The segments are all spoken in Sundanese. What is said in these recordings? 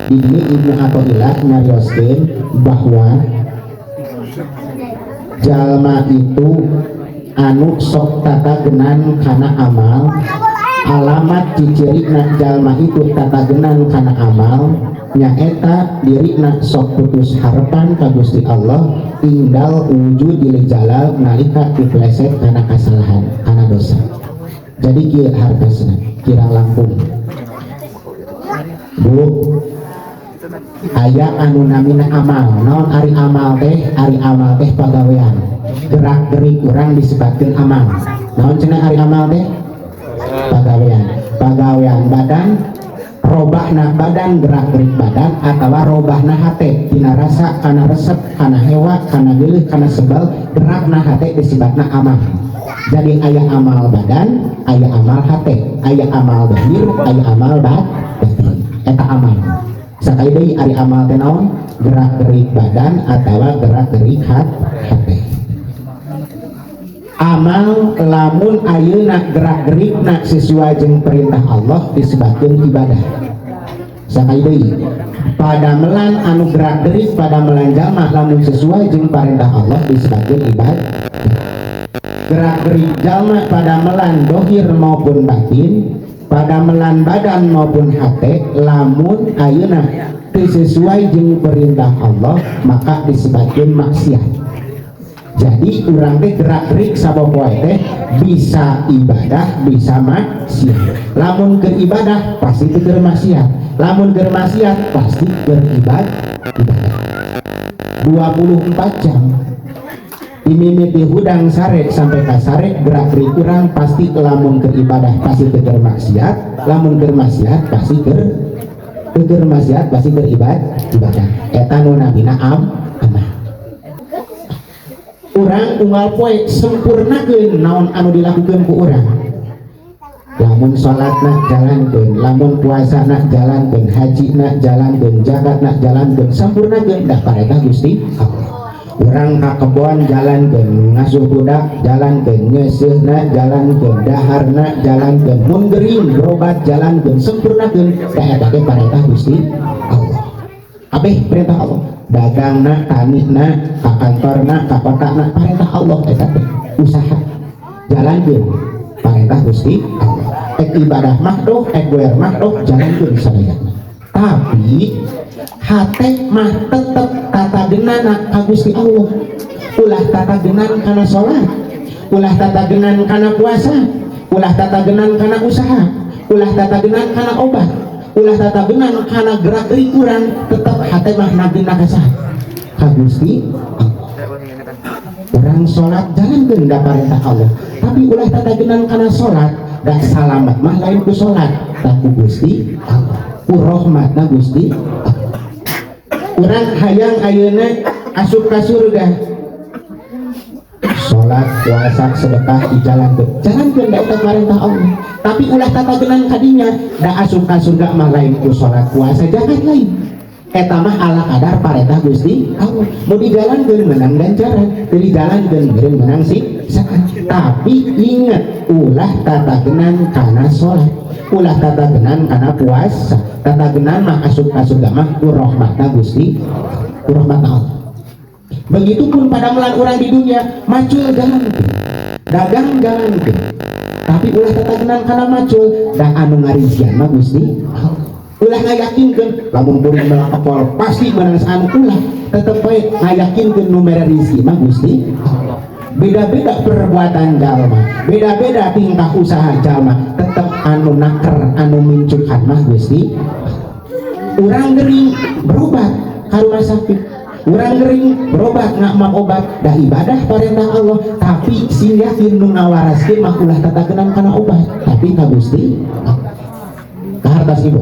Di dieu Ibnu Athaillah nyarioskeun bahwa jalma itu anu sok tatagenan kana amal, alamat cicirina jalma itu tatagenan kana amal nyaeta dirina sok putus harapan ka Gusti Allah, indal wujudil jalal, nalika dipleset kana kasalahan, kana dosa. Jadi kieu hartosna kirang langkung, Bu. Aya anu namina amal. Naon ari amal teh? Ari amal teh pagawean, gerak gerik urang disebutkeun amal. Naon cenah ari amal teh? Pagawean, pagawean badan, robahna badan, gerak gerik badan, atau robahna hate tina rasa kana resep, kana hewa, kana geuleuh, kana sebel, gerakna hate disebutna amal. Jadi aya amal badan, aya amal hate, aya amal dohir, aya amal batin. Eta amal. Sakali deui, ari amal teh naon? Gerak gerik badan atau gerak gerik hate. Amal lamun ayeuna gerak gerikna sesuai jeung perintah Allah disebutkeun ibadah. Sakali deui, padamelan anu gerak gerik, padamelan jalma lamun sesuai jeung perintah Allah disebutkeun ibadah. Gerak gerik jalma, padamelan dohir maupun batin, padamelan badan maupun hate, lamun ayeuna teu sesuai jeung perintah Allah maka disebutkeun maksiat. Jadi urang teh gerak gerik sapopoe teh bisa ibadah, bisa maksiat. Lamun keur ibadah pasti teu keur maksiat, lamun keur maksiat pasti keur ibadah. 24 jam dimimiti hudang sare sampai ka sare, gerak gerik urang pasti lamun keur ibadah pasti teu keur maksiat, lamun keur maksiat pasti keur maksiat, pasti keur ibadah. Eta nu namina amal. Urang unggal poe sempurnakeun naon anu dilakukeun ku urang. Lamun salatna jalankeun, lamun puasana jalankeun, hajina jalankeun, zakatna jalankeun, sempurnakeun, dah parentah Gusti Allah. Urang ka kebon jalankeun, ngasuh budak jalankeun, nyeuseuhna jalankeun, daharna jalankeun, mun gering berobat jalankeun, sempurnakeun, da eta teh parentah Gusti Allah. Kabeh perintah Allah, dagangna, tanina, ka kantorna, ka kotana, perintah Allah eta teh. Usaha jalankeun perintah Gusti Allah. Ek ibadah mahdoh, ek goer mahdoh, jalankeun sadayana. Tapi hate mah tetep tatagenana ka Gusti Allah. Ulah tatagenan kana salat, ulah tatagenan kana puasa, ulah tatagenan kana usaha, ulah tatagenan kana obat, ulah tatagenan kana gerak gerik urang. Tetep hate mah nagena ka saha? Ka Gusti Allah. Urang salat jalankeun da perintah Allah, tapi ulah tatagenan kana salat, da salamet mah lain ku salat, da ku Gusti Allah, ku rahmatna Gusti Allah. Urang hayang ayeuna asup ka surga, salat, puasa, sedekah dijalankeun, jalankeun, da eta perintah Allah, tapi ulah tatagenan kadinya, da asup ka surga mah lain ku salat, puasa, zakat, lain. Eta mah ala kadar parentah Gusti Allah. Mau dijalankeun menang ganjaran, teu dijalankeun meureun menang siksaan. Tapi ingat, ulah tatagenan kana salat, ulah tatagenan kana puasa. Tatagenan mah asup ka surga mah ku rahmatna Gusti, ku rahmatna Allah. Begitupun padamelan urang di dunia, macul jalankeun, dagang jalankeun, tapi ulah tatagenan kana macul, da anu ngarizkian mah Gusti Allah. Ulah ngayakinkeun lamun kuring melak kepol pasti menang anu, ulah. Tetep bae ngayakinkeun nu mere rizki mah Gusti Allah. Beda-beda perbuatan jalma, beda-beda tingkah usaha jalma, tetep anu naker, anu mincukan mah Gusti. Urang gering berobat ke rumah sakit, urang gering berobat ngamam obat, dah ibadah perintah Allah, tapi sing yakin nu ngawaraskeun mah ulah tatagenan kana obat, tapi ka Gusti Allah. Kahartos, Ibu?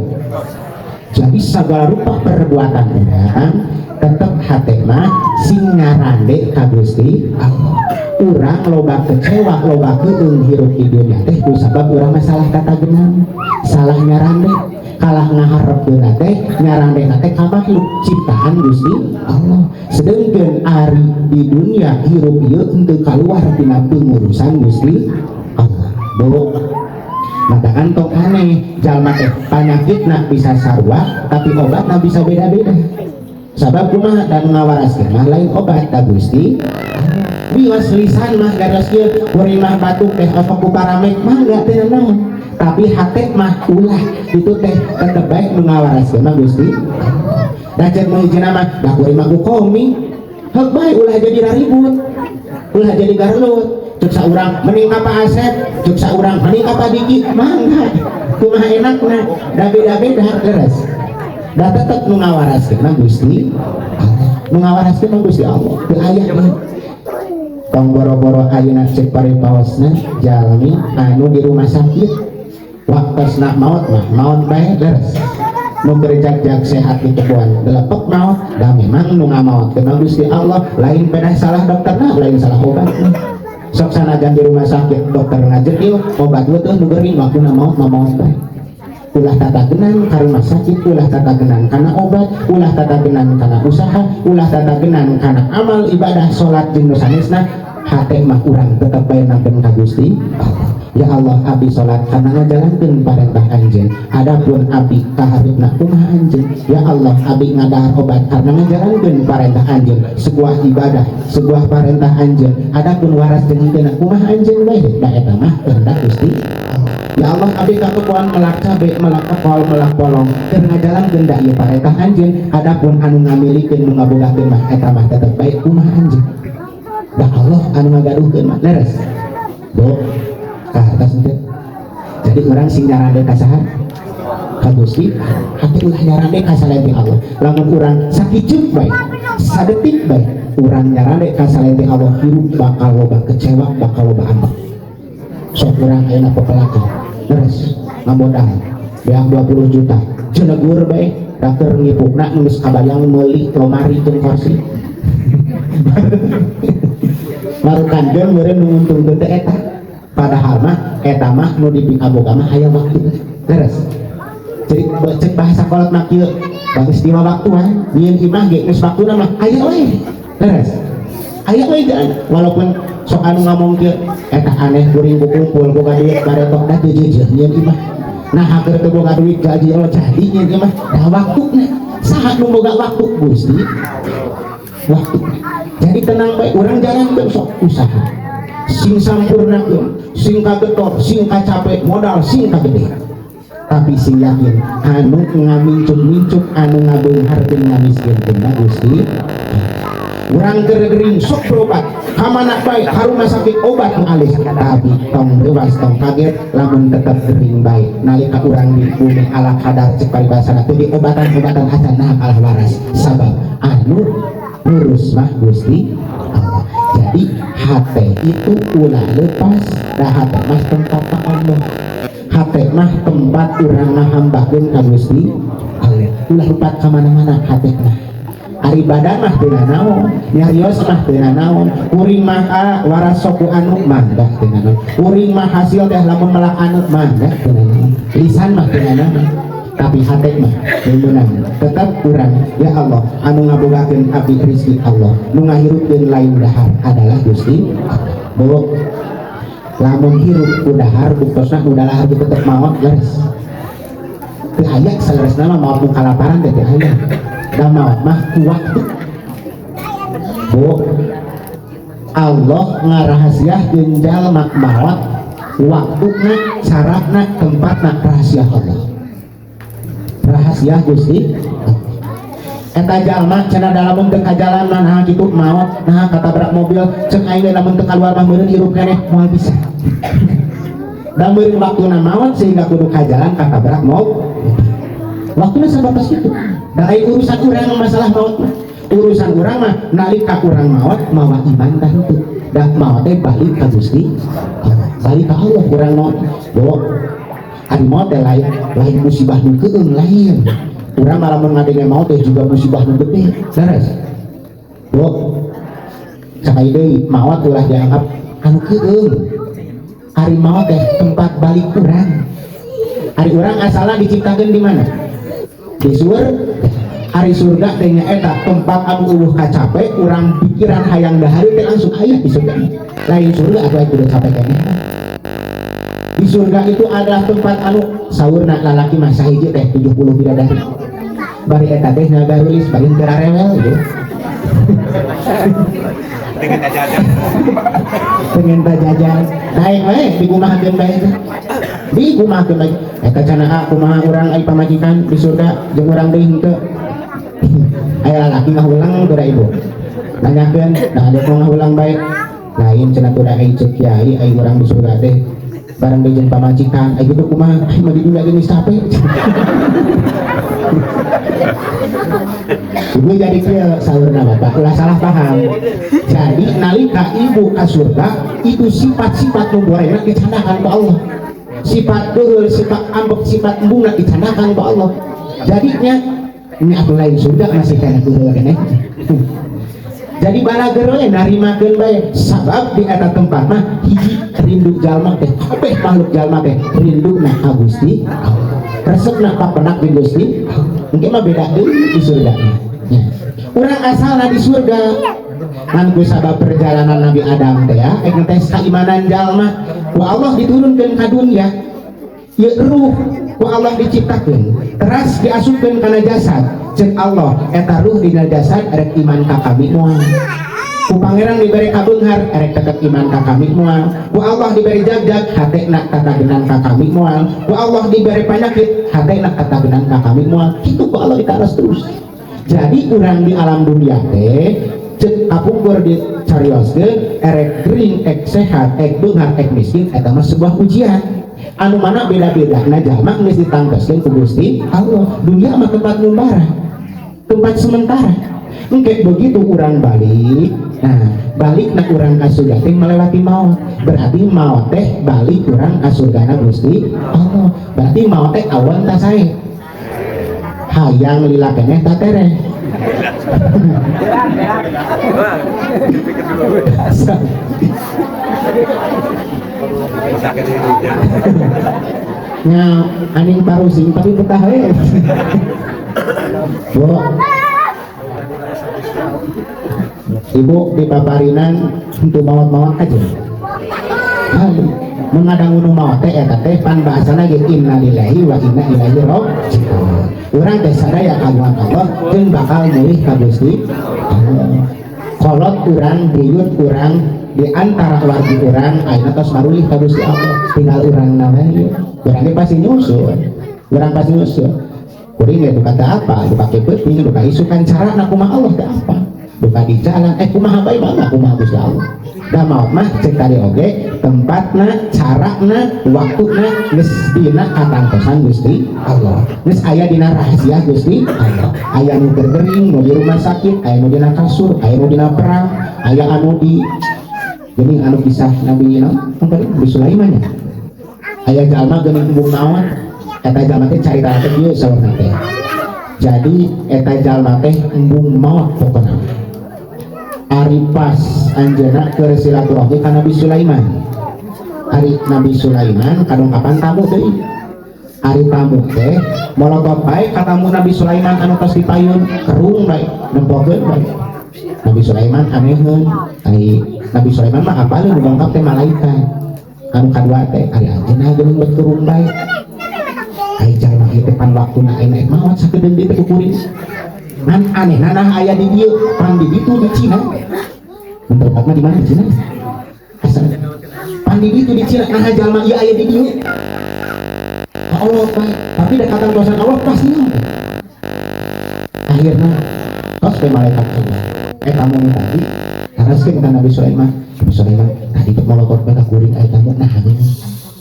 Jadi segala rupa perbuatan urang tetep hate mah sing ngarande ka Gusti Allah. Urang loba kecewa, loba keueung hirup di dunia teh kusabab urang mah salah tatagenan, salah nyarande, kalah ngaharepkeun teh, nyarande teh ka makhluk ciptaan Gusti Allah. Sedengkeun ari di dunia hirup ieu henteu kaluar tina pengurusan Gusti Allah. Bu. Matakan tong aneh, jalma teh panyakitna bisa sarua tapi obatna bisa beda-beda. Sabab kumaha? Dan ngawaraskeun mah lain obat, da Gusti. Bios lisan mah gados kieu, kuring mah batuk teh osok ku paramek mah enggak teh naon, tapi hate mah ulah itu teh, tetep bae nu ngawaraskeun mah Gusti. Da cek nu hijina mah da kuring mah ku komi heuk bae, ulah jadi raribut, ulah jadi garelut. Cek saurang mending ka Pak Asep, cek saurang mending ka Pak Diki, mangga kumaha enakna, da beda-beda. Leres, da tetep nu ngawaraskeun mah Gusti Allah, nu ngawaraskeun mah Gusti Allah, teu aya mah. Tong boro-boro ayeuna, cek paripaosna jalmi anu di rumah sakit, waktosna maot mah maot bae. Leres, nu berjag-jag sehat di kebun delepek maot, da memang nu ngamaotkeun mah Gusti Allah, lain pedah salah dokterna, lain salah obatna. Sok sanajan di rumah sakit dokter ngajedil obat teh nu gering, waktuna maot mah maot bae. Ulah tatagenan ka rumah sakit, ulah tatagenan kana obat, ulah tatagenan kana usaha, ulah tatagenan kana amal ibadah salat jeung nu sanesna. Hate mah urang tetep bae nangkeun ka Gusti Allah. Ya Allah, abdi salat karena ngajalankeun parentah anjeun, adapun abdi kaharepna kumaha anjeun. Ya Allah, abdi ngadahar obat karena ngajalankeun parentah anjeun, sebuah ibadah, sebuah parentah anjeun, adapun waras jeung henteu kumaha anjeun bae, da eta mah kehendak Gusti Allah. Ya Allah, abdi kakepoan melak cabe, melak kol, melak polong keur ngajalankeun da ieu parentah anjeun, adapun anu ngamilikeun, nu ngabogakeun mah eta mah tetep bae kumaha anjeun, da Allah anu ngagaduhkeun mah. Leres, Bu, kahartos henteu? Jadi urang sing nyarande ka saha? Ka Gusti. Hati ulah nyarande ka salain ti Allah. Lamun urang sakiceuk bae, sadetik bae urang nyarande ka salain ti Allah, hirup bakal loba kecewa, bakal loba ambek. Sok urang ayeuna pepelakan, leres, ngamodal beak 20 juta jenegur bae, da keur ngipukna geus kabayang meuli lomari jeung kursi. Marukankeun meureun nu nguntungkeun teh eta, padahal mah eta mah nu dipikaboga mah aya waktu. Leres, jadi cek bahasa kolot mah kieu, bagus di waktuan nyieun imah ge geus waktuna mah aya we. Leres, aya we jangan. Walaupun sok anu ngomong kieu, eta aneh, kuring kumpul boga duit baretok da teu jeujeuh nyieun imah, nah haker teu boga duit gaji oh jadi nyieun imah, da waktuna. Saha nu boga waktu? Gusti waktu. Jadi tenang bae, urang jalan sok usaha sing sampurnakeun, sing kagetor, sing kacape, modal sing kagede, tapi sing yakin anu ngamincuk-mincuk, anu ngabeungharkeun, ngamiskinkeun mah Gusti. Urang keur gering sok berobat kamana bae, ka rumah sakit, obat nu alis, tapi tong reuwas, tong kaget lamun tetep gering bae nalika urang di bumi ala kadar cek paribasana teu diobatan-obatan acan, nah kalah waras, sabab anu ngurus mah Gusti Allah. Jadi hate itu ulah lepas, dah hate mah tempat Allah, hate mah tempat urang ngahambakeun ka Gusti Allah. Ulah lupat ka mana-mana hate mah. Ari badan mah teu nanaon, nyarios mah teu nanaon, kuring mah waras sok ku anu mangga teu nanaon, kuring mah hasil teh lamun melak anu mangga teu nanaon, lisan mah teu nanaon, tapi hate mah meunang tetap urang, ya Allah, anu ngabogakeun abdi rezeki Allah, nu ngahirupkeun lain dahar adalah Gusti Allah. Bu, lamun hirup ku dahar, buktosna nu dahar ge tetep maot. Leres, teu aya saleresna mah maot nu kalaparan teh teu aya, da maot mah ku waktu. Bu, Allah ngarahasiakeun jalma maot, waktuna, carana, tempatna, rahasia Allah, rahasia Gusti. Eta jalma cenah lamun teu ka jalan mah nah kitu maot, nah katabrak mobil, cek aing lamun teu kaluar mah meureun hirup keneh, moal bisa, da meureun waktuna maot sehingga kudu ka jalan katabrak mobil, waktuna sabatas itu. Da lain urusan urang masalah maot mah. Urusan urang mah nalika urang maot mawa iman tah henteu, da maot teh balik ka Gusti Allah, balik ka Allah urang maot. Bu, ari maot teh lain lain musibah nu keueung, lain. Urang malah mun ngadenge maot teh juga musibah nu gede. Leres, Bu, sakali deui, maot ulah dianggap anu keueung. Ari maot teh tempat balik urang. Ari urang asalna diciptakeun di mana? Di surga. Ari surga teh nyaeta tempat anu euweuh kacape. Urang pikiran hayang dahar teh langsung aya di surga. Lain surga atuh kudu capek keneh. Di surga itu adalah tempat anu saurna lalaki mah sahiji teh 70 bidadari. Bari eta teh ngagarulis bari teu rarewel gitu. Pengen jajan. Pengen jajan. Daek we dikumahakeun bae teh. Dikumahakeun bae. Eta cenah kumaha urang ai pamajikan di surga jeung urang deui henteu. Aya lalaki ngahulang teu da ibu. Nanyakeun, nah ada mau ngahulang bae. Lain cenah teu da ai ceuk kiai ai urang di surga teh bareng deui jeung pamajikan, ai kitu kumaha? Ai mah di dunya ge geus capek. Ibu jadi kieu saurna bapak, ulah salah paham. Jadi nalika ibu ka surga itu sifat-sifat nu gorengna dicandakan ku Allah. Sifat geuleuh, sifat ambek, sifat embungna dicandakan ku Allah. Jadinya ini atuh lain surga masih kana geuleuh keneh. Jadi balager we narimakeun bae sabab di eta tempat mah hiji rindu jalma teh kabeh makhluk jalma teh rinduna ka Gusti Allah. Resepna papenak jeung Gusti Allah. Engke mah beda deui di surga. Ya. Urang asalna di surga ngan ku sabab perjalanan Nabi Adam teh ya rek ngetes keimanan jalma ku Allah diturunkeun ka dunya. Ieu ruh ku Allah diciptakeun teras diasupkeun kana jasad. Cek Allah eta ruh dina jasad rek iman ka kami moal. Ku pangeran diberi kabeunghar rek tetep iman ka kami moal. Ku Allah diberi jagjag hatena tatagenan ka kami moal. Ku Allah diberi penyakit hatena tatagenan ka kami moal. Kitu ku Allah ditaros terus. Jadi urang di alam dunia teh cek kapungkur dicarioskeun erek gering ek sehat ek beunghar ek miskin eta mah sebuah ujian. Anu mana beda-beda na jalma geus ditangtoskeun ku Gusti Allah. Dunia mah tempat ngumbara, tempat sementara. Engke begitu urang balik, nah balik na urang ka surga teh melewati maut. Berarti maut teh balik urang ka surgana Gusti Allah. Berarti maut teh awan ta sae. Hayang lila keneh ta tereh. Nya aning parusing tapi betah we. Bu, ibu di paparinan untuk maot-maot aja. Mengadang gunung maot teh eta teh pan bahasana ge innalillahi wa inna ilaihi raji'un. Urang teh sadaya kagungan Allah jeung bakal mulih ka Gusti Allah. Kolot urang, buyut urang di antara wargi urang ayeuna tos marulih ka Gusti Allah. Tinggal urang na we ieu. Urang ge pasti nyusul. Urang pasti nyusul. Kuring ge duka teu apa, duka ke peuting, duka isukan carana kumaha Allah teu apa. Duka di jalan, kumaha bae mah kumaha Gusti Allah. Da maot mah cek tadi oge tempatna, carana, waktuna geus dina katangtosan Gusti Allah. Geus aya dina rahasia Gusti Allah. Aya nu gering nu di rumah sakit, aya nu dina kasur, aya nu dina perang, aya anu di geuning anu kisah Nabi naon? Nabi Sulaiman ya. Aya jalma geuning embung maot, eta jalma teh carita teh kieu saurna teh. Jadi eta jalma teh embung maot pokona. Ari pas anjeunna keur silaturahmi ka Nabi Sulaiman. Ari Nabi Sulaiman kadongkapan tamu deui. Ari tamu teh molotot bae ka tamu Nabi Sulaiman anu tos dipayun kerung bae nempokeun bae. Nabi Sulaiman aneheun. Ari Nabi Sulaiman mah apaleun nu dongkap teh malaikat. Anu kadua teh ari anjeunna geuning bet kerung bae. Ari jalma ieu teh pan waktuna ayeuna rek maot sakedeung deui teh ku kuring. Ngan anehna nah aya di dieu pan di ditu di Cina. Mun tempatna di mana di Cina? Asal pan di ditu di Cina nah jalma ieu aya di dieu. Ka Allah bae, tapi da katangtosan Allah pasti naon. Akhirna tos we malaikat Allah. Tamu nu tadi taraskeun ka Nabi Sulaiman. Nabi Sulaiman tadi teh molotot bae ka kuring aya tamu nah geuning.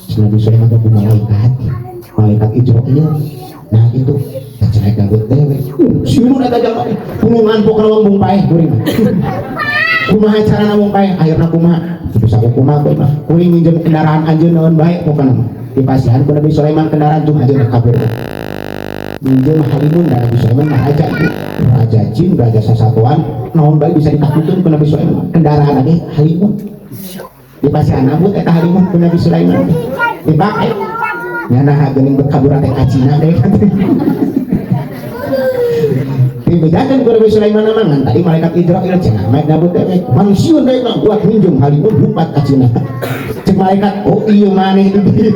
Si Nabi Sulaiman teh malaikat. Malaikat Ijroil. Nah itu cenah gabut dewe. Siun eta jalma teh. Pulungan pokona mah mung paeh kuring. Kumaha carana mung paeh? Akhirna kumaha? Bisa kumaha kuring mah. Kuring minjem kendaraan anjeun naon bae pokona mah. Dipasihan ku Nabi Sulaiman kendaraan cung anjeun kabur. Minjem halimun da Nabi Sulaiman mah raja itu. Raja jin, raja sasatuan, naon bae bisa ditakutkeun ku Nabi Sulaiman. Kendaraan ge halimun. Dipasihan nambut eta halimun ku Nabi Sulaiman. Dipake. Nya nah geuning bekabur teh ka Cina deh. Dibejakeun ku Nabi Sulaiman mah ngan tadi malaikat Izrail cenah mah nyabut dewek. Mangsieun deui mah buat minjung halimun lumpat ka Cina. Cek malaikat, oh iya maneh di dieu.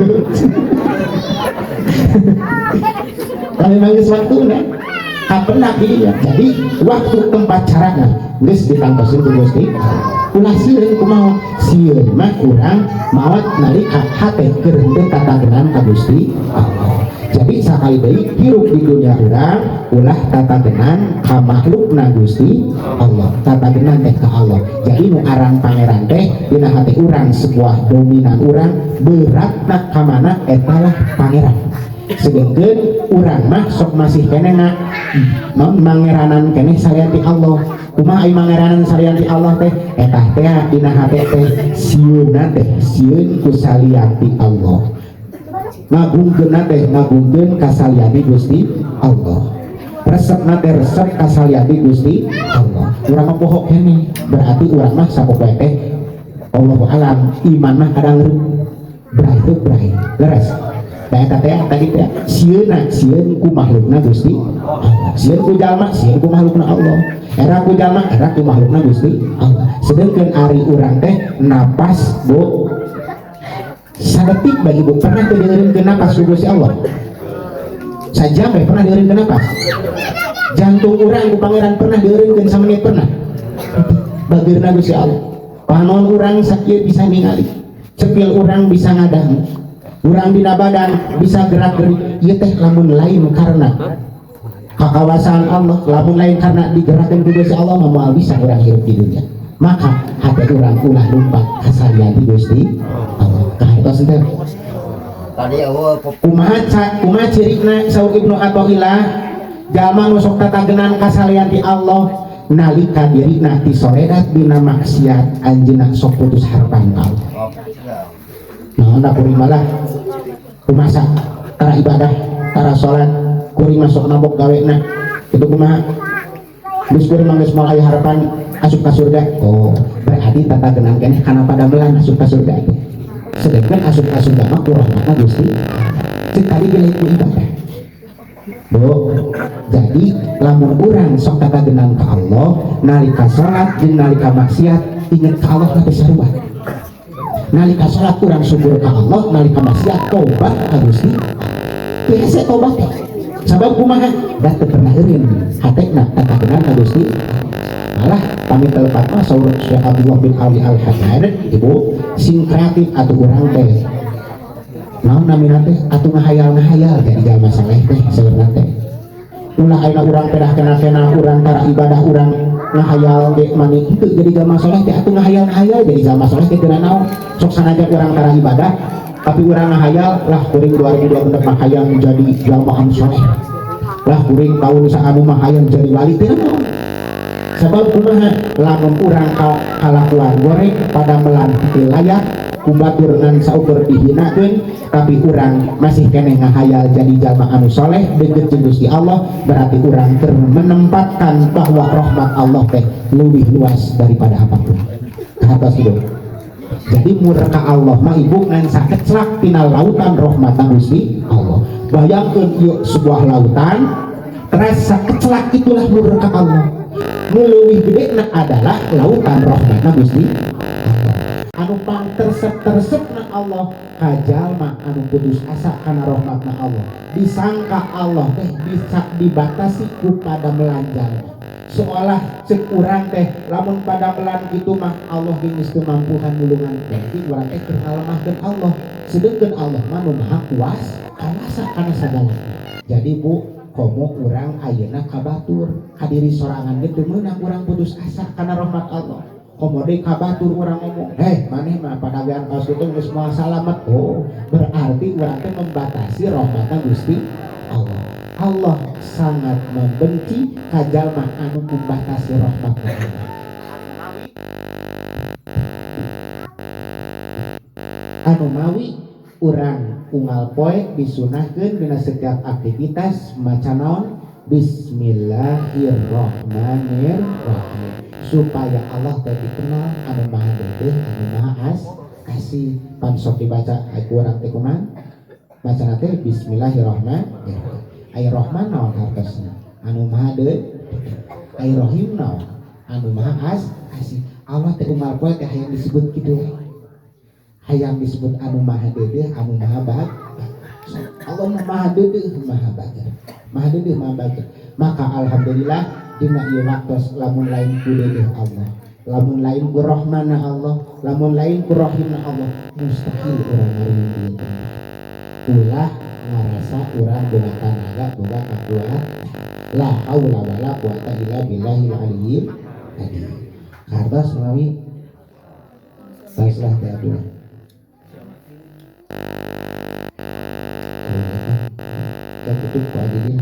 Kalau memang geus waktuna kapendak dieu. Jadi waktu tempat carana geus ditantosin ku Gusti. Ulah sieun kumaha? Sieun mah urang maot nalika hate keur henteu tatagenan ka Gusti Allah. Jadi sakali deui hirup di dunia urang ulah tatagenan ka makhlukna Gusti Allah, tatagenan teh ka Allah. Jadi nu aran pangeran teh dina hati urang sebuah dominan urang beratna ka mana etalah pangeran. Sedengkeun urang mah sok masih keneh na mangeranan keneh salian ti Allah. Kumaha ai mangeranan salian ti Allah teh? Eta teh dina hate teh sieunna teh sieun ku salian ti Allah. Ngagungkeun teh ngagungkeun ka salian ti Gusti Allah. Resepna teh resep ka salian ti Gusti Allah. Urang mah poho keneh, berarti urang mah sapopoe teh Allahu alam iman mah kadang brai teu brai. Leres. Da eta teh tadi teh sieunna sieun ku makhlukna Gusti Allah. Sieun ku jalma sieun ku makhlukna Allah. Era ku jalma era ku makhlukna Gusti Allah. Sedengkeun ari urang teh napas Bu sadetik bagi ibu pernah teu dieureunkeun napas ku Gusti Allah. Sajam bae pernah dieureunkeun napas. Jantung urang ku pangeran pernah dieureunkeun samenit pernah. Bageurna Gusti Allah. Panon urang sakieu bisa ningali. Cepil urang bisa ngadang. Urang dina badan bisa gerak-gerik. Ieu teh lamun lain karena kakawasan Allah, lamun lain karena digerakkeun ku Gusti Allah mah moal bisa urang hirup di dunia. Maka hati urang ulah lumpat ka salian ti Gusti Allah. Kahartos teh. Tadi eueuh Kumaha kumaha cirina saur Ibnu Athaillah jalma nu sok tatagenan ka salian ti Allah nalika dirina tisoredat dina maksiat anjeunna sok putus harapan ka Allah. Naon da kuring malah kumaha tara ibadah tara salat kuring mah sok nabok gawena kitu kumaha geus kuring mah geus moal aya harapan asup ka surga. Oh berarti tatagenan keneh kana padamelan asup ka surga teh. Sedangkan asup ka surga mah ku rahmatna Gusti cek tadi ge ku ibadah. Bu, jadi lamun urang sok tatagenan ka Allah nalika salat jeung nalika maksiat inget ka Allah teh sarua. Nalika salat urang syukur ka Allah, nalika maksiat tobat ka Gusti. Biasa tobat teh. Sabab kumaha? Da teu pernah eureun hatena tatagenan ka Gusti. Malah pamit telepat mah saur Syekh Abdullah bin Ali Al-Haddad, ibu sing kreatif atuh urang teh. Naon namina teh atuh ngahayal-ngahayal jadi jalma saleh teh saurna teh. Ulah ayeuna urang pedah kena-kena urang tara ibadah urang ngahayal ge mani henteu jadi jalma saleh teh atuh ngahayal-ngahayal jadi jalma saleh teh teu naon. Sok sanajan urang tara ibadah tapi urang ngahayal lah kuring 2026 mah hayang jadi jalma anu saleh. Lah kuring tahun saanu mah hayang jadi wali teu naon. Sebab kumaha lamun urang kalakuan goreng pada melan teu layak ku batur ngan saukur dihinakeun tapi urang masih keneh ngahayal jadi jalma anu soleh deket jeung Gusti Allah berarti urang keur menempatkan bahwa rahmat Allah teh lebih luas daripada apapun. Kahartos ibu. Jadi murka Allah mah ibu ngan sakeclak tina lautan rahmat Gusti Allah. Bayangkeun ieu sebuah lautan terasa keclak itulah murka Allah. Nu leuwih gedena adalah lautan rahmatna Gusti Allah. Anu pang tersep-tersepna Allah ka jalma anu putus asa kana rahmatna Allah. Disangka Allah teh bisa dibatasi ku padamelan jalma. Seolah cek urang teh lamun padamelan kitu mah Allah ge geus teu mampuhan nulungan. Berarti urang teh keur ngalemahkeun Allah. Sedengkeun Allah mah nu maha kuas kawasa kana sagalana. Jadi Bu, komo urang ayeuna ka batur ka diri sorangan ge teu meunang urang putus asa kana rahmat Allah. Komo deui ka batur urang ngomong, "Heh, maneh mah padawean kaos kitu geus moal salamet." Oh, berarti urang teh membatasi rahmatna Gusti Allah. Allah sangat membenci ka jalma anu membatasi rahmatna Allah. Anu mawi urang unggal poe disunahkeun dina setiap aktivitas maca naon? Bismillahirrahmanirrahim. Supaya Allah teh dikenal anu maha deudeuh, anu maha kasih. Pan sok dibaca ai ku urang teh kumaha? Bacana teh bismillahirrahmanirrahim. Ai Rahman naon hartosna? Anu maha deudeuh. Ai Rahim naon? Anu Maha Asih. Allah teh unggal poe teh hayang disebut kitu we. Hayang disebut anu Maha Deudeuh, anu Maha Bager. Allah mah Maha Deudeuh, Maha Bager. Maha Deudeuh, Maha Bager. Maka alhamdulillah dina ieu waktos lamun lain ku deudeuh Allah, lamun lain ku rahmana Allah, lamun lain ku rahimna Allah, mustahil urang ngariung di tempat. Ulah ngarasa urang boga tanaga, boga kakuatan. La haula wala quwata illa billahil aliyyil azim. Kartos mawi pasrah teh abdi. Kita tutup ku adilin.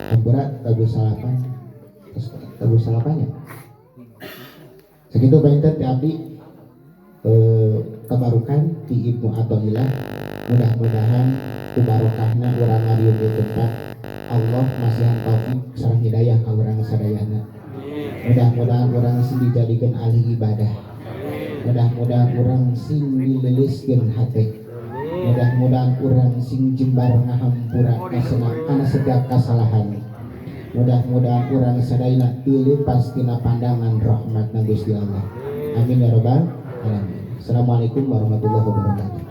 Hampura tabuh salapan. Tabuh salapannya. Segitu panginten ti abdi tabarukan ti Ibnu Athaillah. Mudah-mudahan ku barokahna urang ngariung di tempat Allah masihan taufik sareng hidayah ka urang sadayana. Mudah-mudahan urang sing dijadikeun ahli ibadah. Mudah-mudahan urang sing dileuleuskeun hate. Mudah-mudahan urang sing jembar ngahampura kana setiap kasalahan. Mudah-mudahan urang sadayana dileupas tina pandangan rahmatna Gusti Allah. Amin ya rabbal alamin. Assalamualaikum warahmatullahi wabarakatuh.